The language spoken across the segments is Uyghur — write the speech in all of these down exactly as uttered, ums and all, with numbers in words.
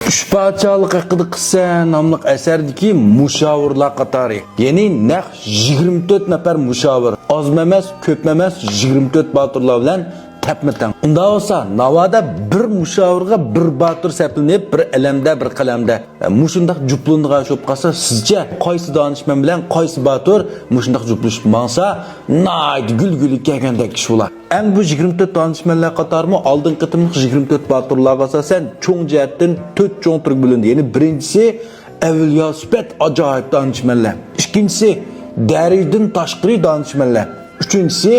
ئۈچ پادىشاھلىق ھەققىدە قىسسە ناملىق ئەسەردىكى مۇشاۋىرلار قاتارى، يەنى نەق يىگىرمە تۆت نەپەر مۇشاۋىر، ئازمۇ ئەمەس، كۆپمۇ ئەمەس، يىگىرمە تۆت باتۇرلار بىلەن تەپمۇ تەڭ. ئۇنداق بولسا، ناۋادا بىر مۇشاۋىرغا بىر باتۇر سەپلىنىپ، بىر ئەلەمدە، بىر قەلەمدە، مۇشۇنداق جۈپلىنىدىغان ئىش بولۇپ قالسا، سىزچە قايسى دانىشمەن بىلەن قايسى باتۇر مۇشۇنداق جۈپلىشىپ ماڭسا، ناھايىتى گۈل-گۈلى كەلگەندەك ئىش بولا. ئەمدى بۇ يىگىرمە تۆت دانىشمەنلەر قاتارىمۇ ئالدىنقى قېتىملىق يىگىرمە تۆت باتۇرلارغا ئاساسەن، چوڭ جەھەتتىن تۆت چوڭ تۈرگە بۆلۈندى. يەنى بىرىنچىسى، ئەۋلىيا سۈپەت ئاجايىپ دانىشمەنلەر. ئىككىنچىسى، دەرىجىدىن تاشقىرى دانىشمەنلەر. ئۈچىنچىسى،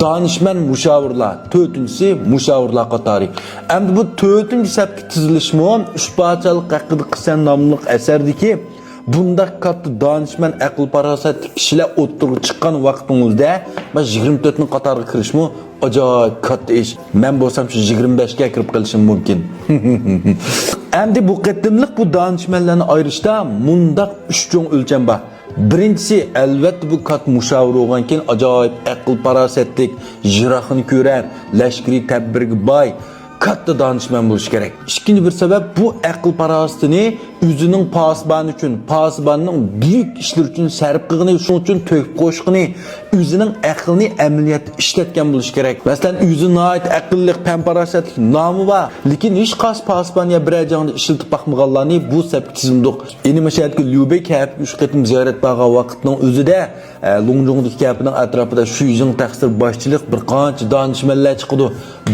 دانىشمەن مۇشاۋىرلار. تۆتىنچىسى، مۇشاۋىرلار قاتارى. ئەمدى بۇ تۆتىنچى سەپكە تىزىلىشمۇ ئۈچ پادىشاھلىق ھەققىدە قىسسە ناملىق ئەسەردىكى بۇنداق كاتتا دانىشمەن ئەقىل-پاراسەتلىك كىشىلەر ئوتتۇرىغا چىققان ۋاقتىڭىزدا، مانا يىگىرمە تۆتنىڭ قاتارىغا كىرىشمۇ ئاجايىپ كاتتا ئىش. مەن بولسام شۇ يىگىرمە بەشكە كىرىپ قېلىشىم مۇمكىن. ئەمدى بۇ قېتىملىق بۇ دانىشمەنلەرنى ئايرىشتا مۇنداق ئۈچ چوڭ ئۆلچەم بار. بىرىنچىسى، ئەلۋەتتە، بۇ كاتتا مۇشاۋىر بولغانكىن ئاجايىپ ئەقىل-پاراسەتلىك، يىراقنى كۆرەر، لەشكىرىي تەدبىرگە باي، كاتتا دانىشمەن بولۇشى كېرەك. ئىككىنچى بىر سەۋەب، بۇ ئەقىل-پاراسىتىنى ئۆزىنىڭ پاسىبانى ئۈچۈن، پاسىباننىڭ بۈيۈك ئىشلىرى ئۈچۈن سەرپ قىلغىنى، شۇنىڭ ئۈچۈن تۆھپە قوشقىنى، ئۆزىنىڭ ئەقلىنى ئەمەلىيەتتە ئىشلەتكەن بولۇشى كېرەك. مەسىلەن، ئۆزى ناھايىتى ئەقىللىق، پەن-پاراسەتلىك، نامى بار، لېكىن ھېچقايسى پاسىبان يا بىرەر جەڭدە ئىشلىتىپ باقمىغانلارنى بۇ سەپكە تىزمىدۇق. ئېنى مۇشۇ يەردىكى ليۇبېي كەپىگە ئۈچ قېتىم زىيارەت بارغان ۋاقىتنىڭ ئۆزىدە، ئە، لوڭجۇڭدىكى كەپىنىڭ ئەتراپىدا شۈيجىڭ تەقسىر باشچىلىق بىر قانچە دانىشمەنلەر چىقىدۇ.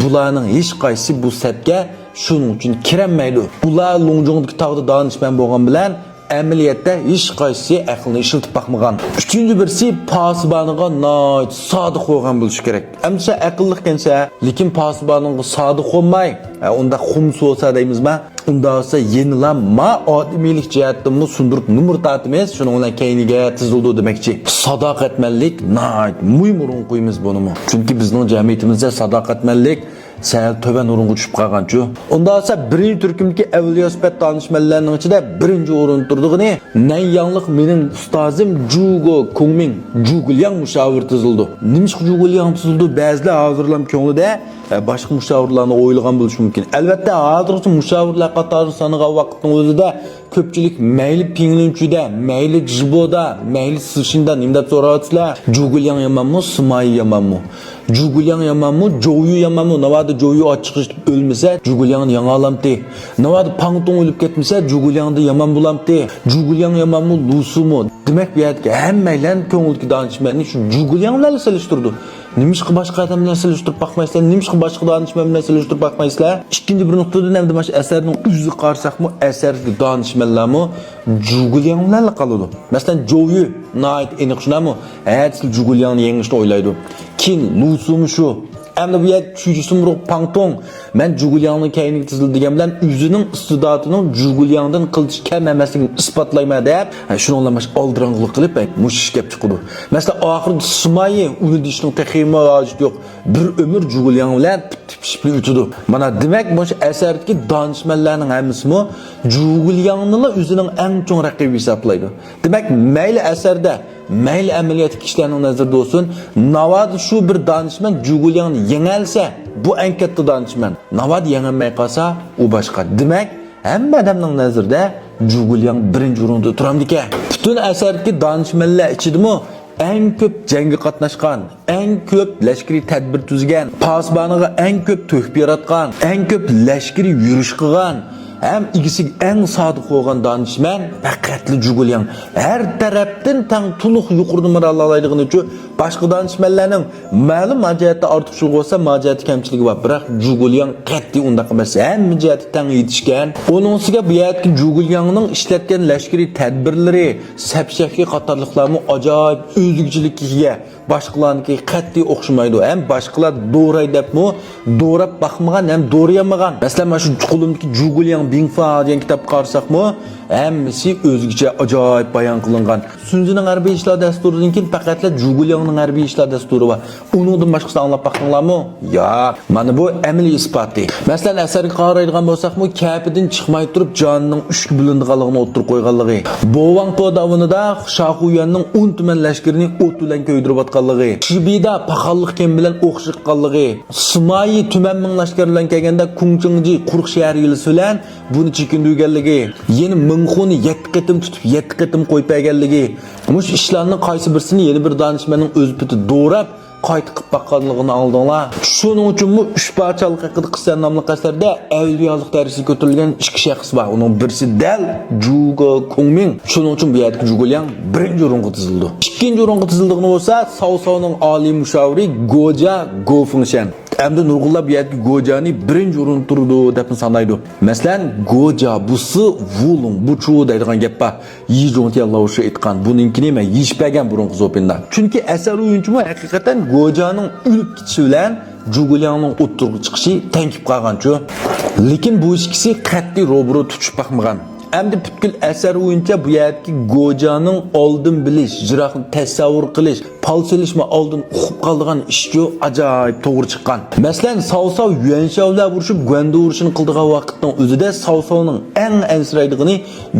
بۇلارنىڭ ھېچقايسىسى بۇ سەپكە شۇنىڭ ئۈچۈن كىرەلمەيدۇ. ئۇلار لوڭجۇڭدىكى تاغدا دانىشمەن بولغان بىلەن، ئەمەلىيەتتە ھېچقايسىسى ئەقلىنى ئىشلىتىپ باقمىغان. ئۈچىنچى بىرسى، پاسىبانىغا ناھايىتى سادىق بولغان بولۇشى كېرەك. ئەمدى سەن ئەقىللىق ئىكەنسەن، لېكىن پاسىبانىڭغا سادىق بولماي، ئە، ئۇنداق خۇمسى بولسا دەيمىزما؟ ئۇنداق بولسا يەنىلا ما ئادىمىيلىك جەھەتتىنمۇ سۇندۇرۇپ نومۇر تارتىمىز، شۇنىڭ بىلەن كەينىگە تىزىلىدۇ دېمەكچى. ساداقەتمەنلىك ناھايىتى مۇھىم ئورۇنغا قويىمىز بۇنىمۇ. چۈنكى بىزنىڭ جەمئىيىتىمىزدە ساداقەتمەنلىك سەل تۆۋەن ئورۇنغا چۈشۈپ قالغانچۇ. ئۇنداق بولسا بىرىنچى تۈركۈمدىكى ئەۋلىيا سۈپەت دانىشمەنلەرنىڭ ئىچىدە بىرىنچى ئورۇندا تۇرىدىغىنى نەنياڭلىق مېنىڭ ئۇستازىم جۇگو كۇڭمىڭ، جۇگۇلياڭ مۇشاۋىرى تىزىلىدۇ. نېمىشقا جۇگۇلياڭ تىزىلىدۇ؟ بەزىلەر ھازىرلام كۆڭلىدە، ئە، باشقا مۇشاۋىرلارنى ئويلىغان بولۇشى مۇمكىن. ئەلۋەتتە، ھازىرغىچە مۇشاۋىرلار قاتارىنى سانىغان ۋاقىتنىڭ ئۆزىدە كۆپچىلىك مەيلى پىڭلۈنچۈدە، مەيلى جىبودا، مەيلى سىشىندا نېمە دەپ سوراۋاتىسىلەر؟ جۇگۇلياڭ يامانمۇ، سىمايى يامانمۇ؟ جۇگۇلياڭ يامانمۇ، جوۋيۈ يامانمۇ؟ ناۋادا جوۋيۈ ئاچچىقى ئىچىپ ئۆلمىسە، جۇگۇلياڭدىن ياڭ ئالامتى؟ ناۋادا پاڭتۇڭ ئۆلۈپ كەتمىسە، جۇگۇلياڭدىن يامان بولامتى؟ جۇگۇلياڭ يامانمۇ، لۇسۇمۇ؟ دېمەك، بۇ يەردىكى ھەممەيلەن كۆڭلىدىكى دانىشمەننى شۇ جۇگۇلياڭ بىلەن سېلىشتۇرىدۇ. نېمىشقا باشقا ئادەم بىلەن سېلىشتۇرۇپ باقمايسىلەر؟ نېمىشقا باشقا دانىشمەن بىلەن سېلىشتۇرۇپ باقمايسىلەر؟ ئىككىنچى بىر نۇقتىدىن، ئەمدى مانا شۇ ئەسەرنىڭ ئۆزىگە قارىساقمۇ، ئەسەردىكى دانىشمەنلەرمۇ جۇگۇلياڭ بىلەنلا قالىدۇ. مەسىلەن، جوۋيۈ ناھايىتى ئېنىق شۇنداقمۇ؟ ھەتتىسى جۇگۇلياڭنى يېڭىشنى ئويلايدۇ. كېيىن لۇسۇمۇ شۇ. ئەمدى بۇ يەردە چۈجۈسىمۇرۇق پاڭتۇڭ، مەن جۇگۇلياڭنىڭ كەينىگە تىزىلدى دېگەن بىلەن ئۆزىنىڭ ئىستىداتىنىڭ جۇگۇلياڭدىن قىلچە كەم ئەمەسلىكىنى ئىسپاتلايمەن دەپ، ھە، شۇنىڭ بىلەن مانا شۇ ئالدىراڭغۇلۇق قىلىپ، ھە، مۇشۇ ئىش كەپ چىقىدۇ. مەسىلەن، ئاخىرىدا سىمايى، ئۇنى دېيىشنىڭ تېخىمۇ ھاجىتى يوق. بىر ئۆمۈر جۇگۇلياڭ بىلەن تىپ-تىپشىپلا ئۆتىدۇ. مانا دېمەك، مۇشۇ ئەسەردىكى دانىشمەنلەرنىڭ ھەممىسىمۇ جۇگۇلياڭنىلا ئۆزىنىڭ ئەڭ چوڭ رەقىبى ھېسابلايدۇ. دېمەك، مەيلى ئەسەردە، مەيلى ئەمەلىيەتتىكى كىشىلەرنىڭ نەزىرىدە بولسۇن، ناۋادا شۇ بىر دانىشمەن جۇگۇلياڭنى يېڭەلسە، بۇ ئەڭ كاتتا دانىشمەن. ناۋادا يېڭەلمەي قالسا، ئۇ باشقا. دېمەك، ھەممە ئادەمنىڭ نەزىرىدە جۇگۇلياڭ بىرىنچى ئورۇندا تۇرامدىكەن. پۈتۈن ئەسەردىكى دانىشمەنلەر ئىچىدىمۇ ئەڭ كۆپ جەڭگە قاتناشقان، ئەڭ كۆپ لەشكىرىي تەدبىر تۈزگەن، پاسىبانىغا ئەڭ كۆپ تۆھپە ياراتقان، ئەڭ كۆپ لەشكىرىي يۈرۈش قىلغان ھەم ئىگىسىگە ئەڭ سادىق بولغان دانىشمەن پەقەتلا جۇگۇلياڭ. ھەر تەرەپتىن تەڭ تولۇق يۇقىرى نومۇر ئالالايدىغىنى ئۈچۈن باشقا دانىشمەنلەرنىڭ مەلۇم ما جەھەتتە ئارتۇقچىلىقى بولسا، ما جەھەتتە كەمچىلىكى بار. بىراق جۇگۇلياڭ قەتئىي ئۇنداق ئەمەس. ھەممە جەھەتتە تەڭ يېتىشكەن. ئۇنىڭ ئۈستىگە بۇ يەردىكى جۇگۇلياڭنىڭ ئىشلەتكەن لەشكىرىي تەدبىرلىرى، سەپ شەكلى قاتارلىقلارمۇ ئاجايىپ ئۆزگىچىلىككە ئىگە. باشقىلارنىڭكىگە قەتئىي ئوخشىمايدۇ. ھەم باشقىلار دوراي دەپمۇ دوراپ باقمىغان ھەم دورىيالمىغان. مەسىلەن، مانا شۇ قولۇمدىكى جۇگۇلياڭ بىڭفا دېگەن كىتابقا قارىساقمۇ، ھەممىسى ئۆزگىچە ئاجايىپ بايان قىلىنغان. سۈنزىنىڭ ھەربىي ئىشلار دەستۇرىدىن كېيىن پەقەتلا جۇگۇلياڭنىڭ ھەربىي ئىشلار دەستۇرى بار. ئۇنىڭدىن باشقىسىنى ئاڭلاپ باقتىڭلارمۇ؟ ياق. مانا بۇ ئەمەلىي ئىسپاتى. مەسىلەن، ئەسەرگە قارايدىغان بولساقمۇ، كەپىدىن چىقماي تۇرۇپ جانىنىڭ ئۈچكە بۆلۈنىدىغانلىقىنى ئوتتۇرىغا قويغانلىقى، بوۋاڭپو داۋىنىدا شاخۇيۈەننىڭ ئون تۈمەن لەشكىرىنى ئوت بىلەن كۆيدۈرۈۋاتقانلىقى، شىبىدا پاخاللىق كېمە بىلەن ئوق چىققانلىقى، سىمايى تۈمەن مىڭ لەشكەر بىلەن كەلگەندە كۇڭچىڭجى قۇرۇق شەھەر ھىيلىسى بىلەن بۇنى چېكىندۈرگەنلىكى، يەنە مىڭخۇنى يەتتە قېتىم تۇتۇپ، يەتتە قېتىم قويۇپ بەرگەنلىكى، مۇشۇ ئىشلارنىڭ قايسى بىرسىنى يەنە بىر دانىشمەننىڭ ئۆز پېتى دوراپ، قايتا قىلىپ باققانلىقىنى ئاڭلىدىڭلار. شۇنىڭ ئۈچۈنمۇ ئۈچ پادىشاھلىق ھەققىدە قىسسە ناملىق ئەسەردە ئەۋلىيالىق دەرىجىسىگە كۆتۈرۈلگەن ئىككى شەخس بار. ئۇنىڭ بىرسى دەل جۇگو كۇڭمىڭ. شۇنىڭ ئۈچۈن بۇ يەردىكى جۇگولياڭ بىرىنچى ئورۇنغا تىزىلىدۇ. ئىككىنچى ئورۇنغا تىزىلىدىغىنى بولسا ساۋساۋنىڭ ئالىي مۇشاۋىرى گوجا گوفېڭشەن. ئەمدى نۇرغۇنلار بۇ يەردىكى گوجانى بىرىنچى ئورۇندا تۇرىدۇ دەپمۇ سانايدۇ. مەسىلەن، گوجا بۇسى ۋۇلۇڭ بۇچۇ دەيدىغان گەپ بار. يى جۇڭتيەن لاۋشى ئېيتقان، بۇنىڭكىنى مەن يېشىپ بەرگەن بۇرۇنقى زوپىندا. چۈنكى ئەسەر بويىچىمۇ ھەقىقەتەن گوجانىڭ ئۆلۈپ كېتىشى بىلەن جۇگۇلياڭنىڭ ئوتتۇرىغا چىقىشى تەڭ كېلىپ قالغانچۇ. لېكىن بۇ ئىككىسى قەتئىي روبىرو تۇتۇشۇپ باقمىغان. ئەمدى پۈتكۈل ئەسەر بويىچە بۇ يەردىكى گوجانىڭ ئالدىن بىلىش، يىراقنى تەسەۋۋۇر قىلىش، پال سېلىشمۇ ئالدىن ئۇقۇپ قالىدىغان ئىشچۇ، ئاجايىپ توغرا چىققان. مەسىلەن، ساۋساۋ يۈەنشاۋ بىلەن ئۇرۇشۇپ گۇەندۇ ئۇرۇشىنى قىلىدىغان ۋاقىتنىڭ ئۆزىدە ساۋساۋنىڭ ئەڭ ئەنسىرەيدىغىنى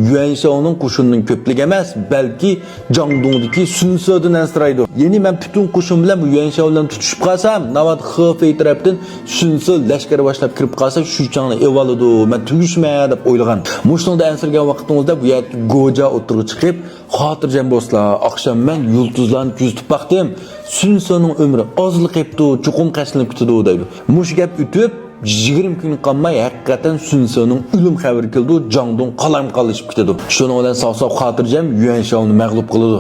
يۈەنشاۋنىڭ قوشۇنىنىڭ كۆپلۈكى ئەمەس، بەلكى جاڭدۇڭدىكى سۈنسۆدىن ئەنسىرەيدۇ. يەنى مەن پۈتۈن قوشۇن بىلەن بۇ يۈەنشاۋ بىلەن تۇتۇشۇپ قالسام، ناۋادا خېفېي تەرەپتىن سۈنسۆ لەشكەر باشلاپ كىرىپ قالسا، شۈچاڭنى ئېۋالىدۇ، مەن تۈگۈشىمەن دەپ ئويلىغان. مۇشۇنىڭدا ئەنسىرىگەن ۋاقتىڭىزدا بۇ يەردىكى گوجا ئوتتۇرىغا چىقىپ، خاتىرجەم بولسىلا، ئاخشام مەن يۇلتۇزلارنى كۆزىتىپ باقتىم. سۈنسۆنىڭ ئۆمرى ئازلا قېپتۇ، چوقۇم قەشلىنىپ كېتىدۇ دەيدۇ. مۇشۇ گەپ ئۆتۈپ، يىگىرمە كۈن قالماي ھەقىقەتەن سۈنسۆنىڭ ئۆلۈم خەۋىرى كېلىدۇ، جاڭدۇڭ قالايمىقانلىشىپ كېتىدۇ. شۇنىڭ بىلەن ساۋساۋ خاتىرجەم يۈەنشاۋنى مەغلۇپ قىلىدۇ.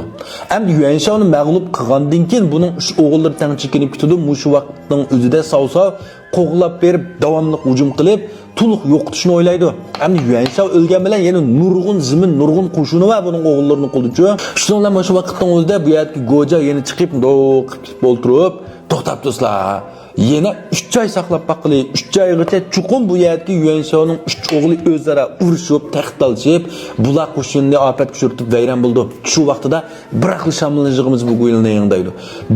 ئەمدى يۈەنشاۋنى مەغلۇپ قىلغاندىن كېيىن بۇنىڭ ئۈچ ئوغۇللىرى تەڭ چېكىنىپ كېتىدۇ. مۇشۇ ۋاقىتنىڭ ئۆزىدە ساۋساۋ قوغلاپ بېرىپ، داۋاملىق ھۇجۇم قىلىپ، تولۇق يوقىتىشنى ئويلايدۇ. ئەمدى يۈەنشاۋ ئۆلگەن بىلەن يەنە نۇرغۇن زېمىن، نۇرغۇن قوشۇنى بار بۇنىڭ ئوغۇللىرىنىڭ قولىدىچۇ. شۇنىڭ بىلەن مۇشۇ ۋاقىتنىڭ ئۆزىدە بۇ يەردىكى گوجا يەنە چىقىپ، مۇنداق قىلىپ ئولتۇرۇپ، توختاپ تۇرسىلا. يەنە ئۈچ ئاي ساقلاپ باققىلى، ئۈچ ئايغىچە چوقۇم بۇ يەردىكى يۈەنشاۋنىڭ ئۈچ ئوغلى ئۆزئارا ئۇرۇشۇپ، تەخت تالىشىپ، بۇلار قوشۇننى ئاپەتكە ئۇچرىتىپ ۋەيران بولىدۇ. شۇ ۋاقتىدا بىراقلا شامىلىنىشىغىمىز بۇ گۇيلىنىڭ دەيدۇ.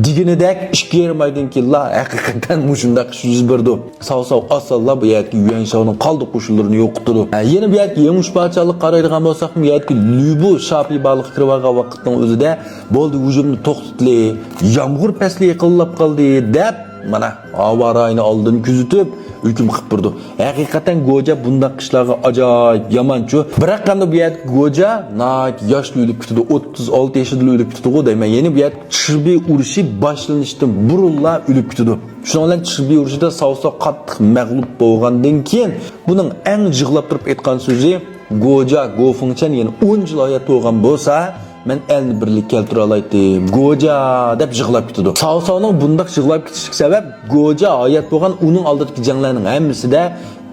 دېگىنىدەك ئىككى يېرىم ئايدىن كېيىنلا ھەقىقەتەن مۇشۇنداق ئىش يۈز بېرىدۇ. ساۋساۋ ئاسانلا بۇ يەردىكى يۈەنشاۋنىڭ قالدۇق قوشۇنلىرىنى يوقىتىدۇ. ھە، يەنە بۇ يەردىكى يېڭىش پادىشاھلىققا قارايدىغان بولساق، بۇ يەردىكى لۈبۇ شاپىي بارلىققا كىرىۋالغان ۋاقىتنىڭ ئۆزىدە بولدى، ھۇجۇمنى توختىتىلى، يامغۇر پەسلى يېقىنلاپ قالدى دەپ، مانا، ھاۋا رايىنى ئالدىن كۆزىتىپ، ھۆكۈم قىلىپ بېرىدۇ. ھەقىقەتەن گوجا بۇنداق ئىشلارغا ئاجايىپ يامانچۇ. بىراق ئەمدى بۇ يەردىكى گوجا ناھايىتى ياشلا ئۆلۈپ كېتىدۇ. ئوتتۇز ئالتە يېشىدىلا ئۆلۈپ كېتىدىغۇ دەيمەن. يەنى بۇ يەردە چىبى ئۇرۇشى باشلىنىشتىن بۇرۇنلا ئۆلۈپ كېتىدۇ. شۇنىڭ بىلەن چىبى ئۇرۇشىدا ساۋساۋ قاتتىق مەغلۇپ بولغاندىن كېيىن، بۇنىڭ ئەڭ يىغلاپ تۇرۇپ ئېيتقان سۆزى، گوجا گوفېڭچەن يەنە ئون يىل ھايات بولغان بولسا، مەن ئەلنى بىرلىككە كەلتۈرەلەيتتىم، گوجا، دەپ يىغلاپ كېتىدۇ. ساۋساۋنىڭ بۇنداق يىغلاپ كېتىشلىك سەۋەب، گوجا ھايات بولغان ئۇنىڭ ئالدىدىكى جەڭلەرنىڭ ھەممىسىدە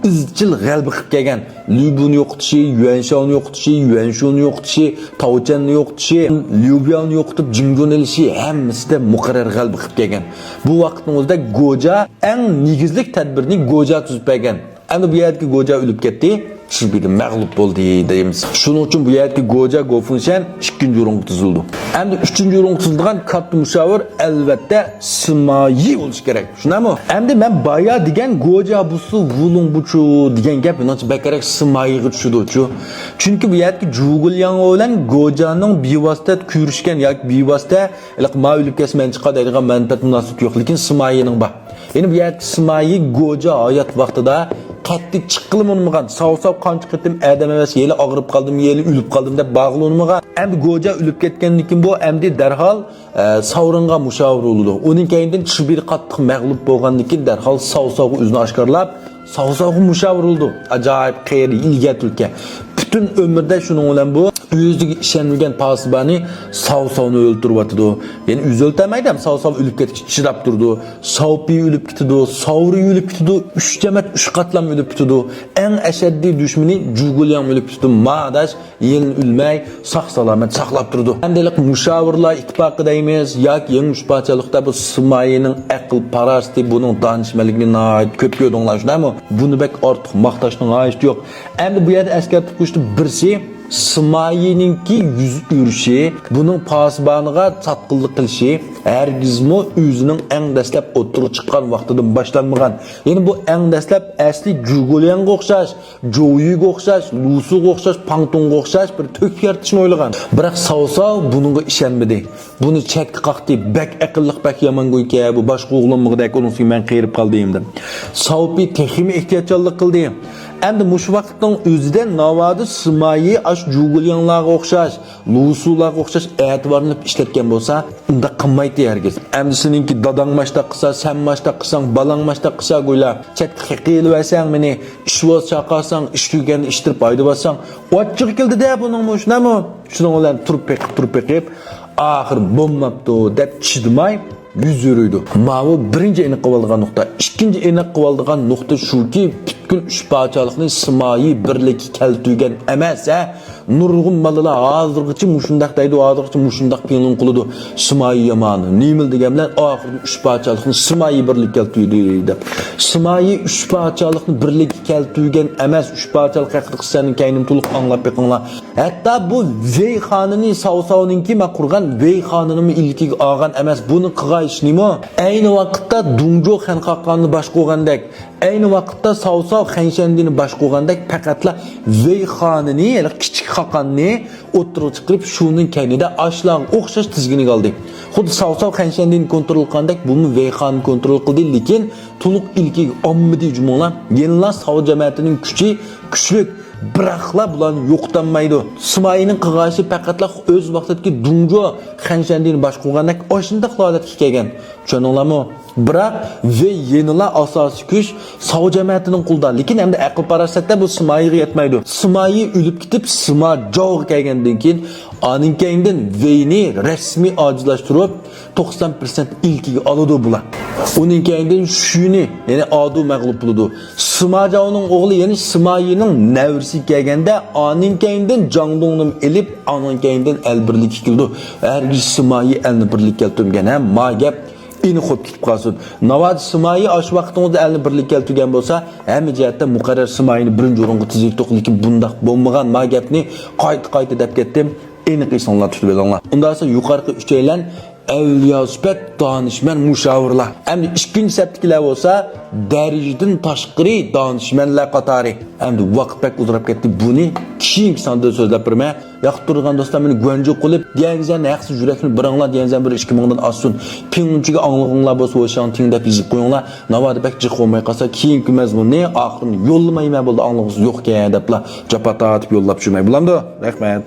ئىزچىل غەلىبە قىلىپ كەلگەن. لۈبۇنى يوقىتىشى، يۈەنشاۋنى يوقىتىشى، يۈەنشۇنى يوقىتىشى، تاۋچەننى يوقىتىشى، ليۇبياۋنى يوقىتىپ، جىڭدۇنى ئېلىشى، ھەممىسىدە مۇقەررەر غەلىبە قىلىپ كەلگەن. بۇ ۋاقىتنىڭ ئۆزىدە گوجا ئەڭ نېگىزلىك تەدبىرنى گوجا تۈزۈپ بەرگەن. ئەمدى بۇ يەردىكى گوجا ئۆلۈپ كەتتى، چىبىدە مەغلۇپ بولدى دەيمىز. شۇنىڭ ئۈچۈن بۇ يەردىكى گوجا گوفېڭشەن ئىككىنچى ئورۇنغا تىزىلىدۇ. ئەمدى ئۈچىنچى ئورۇنغا تىزىلىدىغان كاتتا مۇشاۋىر، ئەلۋەتتە، سىمايى بولۇشى كېرەك. شۇنداقمۇ؟ ئەمدى مەن بايا دېگەن گوجا بۇسى ۋۇلۇڭ بۇچۇ دېگەن گەپ مېنىڭچە بەكرەك سىمايىغا چۈشىدۇچۇ. چۈنكى بۇ يەردىكى جۇگۇلياڭ بىلەن گوجانىڭ بىۋاسىتە كۆرۈشكەن ياكى بىۋاسىتە، ھېلىقى ما ئۆلۈپ كەتسە مەن چىقاي دەيدىغان مەنپەئەت مۇناسىۋىتى يوق، لېكىن سىمايىنىڭ بار. يەنى بۇ يەردىكى سىمايى گوجا ھايات ۋاقتىدا قەتئىي چىققىلى ئۇنىمىغان، ساۋساۋ قانچە قېتىم ئادەم ئەمەس، يەنە ئاغرىپ قالدىم، يەنە ئۆلۈپ قالدىم دەپ بارغىلى ئۇنىمىغان. ئەمدى گوجا ئۆلۈپ كەتكەندىن كېيىن بۇ ئەمدى دەرھال، ئە، ساۋرىنغا مۇشاۋىر بولىدۇ. ئۇنىڭ كەينىدىن چىبىدە قاتتىق مەغلۇپ بولغاندىن كېيىن دەرھال ساۋساۋغا ئۆزىنى ئاشكارىلاپ، ساۋساۋغا مۇشاۋىر بولىدۇ. ئاجايىپ قېرى، ئىلگەر تۈلكە. پۈتۈن ئۆمرىدە شۇنىڭ بىلەن بۇ ئۆزىگە ئىشەنمىگەن پاسىبانى ساۋساۋنى ئۆلتۈرۈۋاتىدۇ. يەنى ئۆزى ئۆلتۈرەلمەيدۇ، ساۋساۋ ئۆلۈپ كەتكىچە چىداپ تۇرىدۇ. ساۋپىي ئۆلۈپ كېتىدۇ، ساۋرى ئۆلۈپ كېتىدۇ، ئۈچ جەمەت ئۈچ قاتلام ئۆلۈپ كېتىدۇ. ئەڭ ئەشەددىي دۈشمىنى جۇگۇلياڭ ئۆلۈپ كېتىدۇ. ما ئاداش يېنىن ئۆلمەي، ساق-سالامەت ساقلاپ تۇرىدۇ. ئەمدى ھېلىقى مۇشاۋىرلار ئىتتىپاقى دەيمىز ياكى يېڭىش پادىشاھلىقتا بۇ سىمايىنىڭ ئەقىل-پاراسىتى، بۇنىڭ دانىشمەنلىكىنى ناھايىتى كۆپ كۆردۈڭلار، شۇنداقمۇ؟ بۇنى بەك ئارتۇق ماختاشنىڭ ھاجىتى يوق. ئەمدى بۇ يەردە ئەسكەرتىپ قويۇشتا بىرسى، سىمايىنىڭكى يۈز ئۆرۈشى، بۇنىڭ پاسىبانىغا ساتقىنلىق قىلىشى ھەرگىزمۇ ئۆزىنىڭ ئەڭ دەسلەپ ئوتتۇرىغا چىققان ۋاقتىدىن باشلانمىغان. يەنى بۇ ئەڭ دەسلەپ ئەسلى جۇگولياڭغا ئوخشاش، جوۋيۈگە ئوخشاش، لۇسۇغا ئوخشاش، پاڭتۇڭغا ئوخشاش بىر تۆھپە يارىتىشنى ئويلىغان. بىراق ساۋساۋ بۇنىڭغا ئىشەنمىدى. بۇنى چەتكە قاقتى، بەك ئەقىللىق، بەك يامان گۇيكەن، بۇ باشقا ئوغلانمىغۇدەك، ئۇنىڭ ئۈستىگە مەن قېرىپ قالدىم دەپ. ساۋپى تېخىمۇ ئېھتىياتچانلىق قىلدى. ئەمدى مۇشۇ ۋاقىتنىڭ ئۆزىدە ناۋادا سىمايى ئاش جۇگۇلياڭلارغا ئوخشاش، لۇسۇلارغا ئوخشاش ئەتىۋارلىنىپ ئىشلەتكەن بولسا، ئۇنداق قىلمايتتى ھەرگىز. ئەمدى سېنىڭكى داداڭ ماشتاق قىلسا، سەن ماشتاق قىلساڭ، بالاڭ ماشتاق قىلسا، گويلا چەتكە قېقىۋېلىۋەرسەڭ مېنى، ئىش بولسا چاقىرساڭ، ئىش تۈگىگەندە ئىشتىرىپ ھايدىۋاتساڭ، ئاچچىقى كېلىدىدە بۇنىڭمۇ، شۇنداقمۇ؟ شۇنىڭ بىلەن تۇرۇپ بېقىپ، تۇرۇپ بېقىپ، ئاخىرى بولماپتۇ دەپ چىدىماي يۈز ئۆرۈيدۇ. ماۋۇ بىرىنچى ئېنىق قىلىۋالىدىغان نۇقتا. ئىككىنچى ئېنىق قىلىۋالىدىغان نۇقتا شۇكى، پۈتكۈل ئۈچ پادىشاھلىقنى سىمايى بىرلىككە كەلتۈرگەن ئەمەس، ھە؟ نۇرغۇن ماللىلار ھازىرغىچە مۇشۇنداق دەيدۇ، ھازىرغىچە مۇشۇنداق پىڭلىڭ قىلىدۇ. سىمايى يامان، نېمىلا دېگەن بىلەن ئاخىرىدا ئۈچ پادىشاھلىقنى سىمايى بىرلىككە كەلتۈردى دەپ. سىمايى ئۈچ پادىشاھلىقنى بىرلىككە كەلتۈرگەن ئەمەس، ئۈچ پادىشاھلىق ھەققىدە قىسسىنى كەينىدىن تولۇق ئاڭلاپ بېقىڭلار. ھەتتا بۇ ۋېي خانىنى ساۋساۋنىڭكى ما قۇرغان ۋېي خانىنىمۇ ئىلكىگە ئالغان ئەمەس. بۇنى قىغايىشنىمۇ ئەينى ۋاقىتتا دۇڭجۇ خەن خاقانىنى باشقۇرغاندەك، ئەينى ۋاقىتتا ساۋساۋ خەنشەندىنى باشقۇرغاندەك پەقەتلا ۋېي خانىنى، يەنى كىچىك خاقاننى ئوتتۇرىغا چىقىرىپ، شۇنىڭ كەينىدە ئاشلارغا ئوخشاش تىزگىنىگە ئالدى. خۇددى ساۋساۋ خەنشەندىنى كونترول قىلغاندەك بۇمۇ ۋېي خاننى كونترول قىلدى، لېكىن تولۇق ئىلكىگە ئالمىدى جۇمۇڭلار. يەنىلا ساۋ جەمەتىنىڭ كۈچى كۈچلۈك، بىراقلا بۇلارنى يوقىتالمايدۇ. سىمايىنىڭ قىغايىشى پەقەتلا ئۆز ۋاقتىدىكى دۇڭجۇ خەنشەندىنى باشقۇرغاندەك ئاشۇنداق ھالەتكە كەلگەن. چۈشەندىڭلارمۇ؟ بىراق ۋېي يەنىلا ئاساسىي كۈچ ساۋ جەمەتىنىڭ قولىدا. لېكىن ئەمدى ئەقىل-پاراسەتتە بۇ سىمايىغا يەتمەيدۇ. سىمايى ئۆلۈپ كېتىپ، سىما جاۋغا كەلگەندىن كېيىن، ئانىڭ كەينىدىن ۋېينى رەسمىي ئاجىزلاشتۇرۇپ، توقسان پىرسەنت ئىلكىگە ئالىدۇ بۇلار. ئۇنىڭ كەينىدىن شۈنى، يەنى ئادۇ مەغلۇپ بولىدۇ. سىما جاۋنىڭ ئوغلى، يەنى سىمايىنىڭ نەۋرىسى كەلگەندە، ئانىڭ كەينىدىن جاڭدۇڭنىمۇ ئېلىپ، ئانىڭ كەينىدىن ئەل بىرلىككە كېلىدۇ. ھەرگىز سىمايى ئەلنى بىرلىككە كەلتۈرمىگەن، ھە، ما گەپ ئېنىق بولۇپ كېتىپ قالسۇن. ناۋادا سىمايى ئاشۇ ۋاقتىڭىزدا ئەلنى بىرلىككە كەلتۈرگەن بولسا، ھەممە جەھەتتە مۇقەررەر سىمايىنى بىرىنچى ئورۇنغا تىزىۋېتىدۇق، لېكىن بۇنداق بولمىغان، ما گەپنى قايتا-قايتا دەپ كەتتىم. ئېنىق ئېسىڭلار تۇتۇپ ئېلىڭلار. ئۇنداقسا يۇقىرىقى ئۈچەيلەن ئەۋلىيا سۈپەت، دانىشمەن، مۇشاۋىرلار. ئەمدى ئىككىنچى سەپتىكىلەر بولسا دەرىجىدىن تاشقىرى دانىشمەنلەر قاتارى. ئەمدى ۋاقىت بەك ئۇزىراپ كەتتى، بۇنى كېيىنكى ساندا سۆزلەپ بېرىمەن. ياقتۇرىدىغان دوستلار مېنى گۇەنجۇ قىلىپ، ديەنزەن ھەقسىز يۈرەكنى بېرىڭلار، ديەنزەن بىر ئىككى مىڭدىن ئاشسۇن. پىڭلۇنچىگە ئاڭلىغۇڭلار بولسا ۋېشاڭتىڭ دەپ يېزىپ قويۇڭلار. ناۋادا بەك جىق بولماي قالسا، كېيىنكى مەزمۇننى ئاخىرىنى يوللىمايمەن بولدى، ئاڭلىغۇسى يوقكەن دەپلا جاپا تارتىپ يوللاپ چۈشۈرمەي بولامدۇ؟ رەھمەت.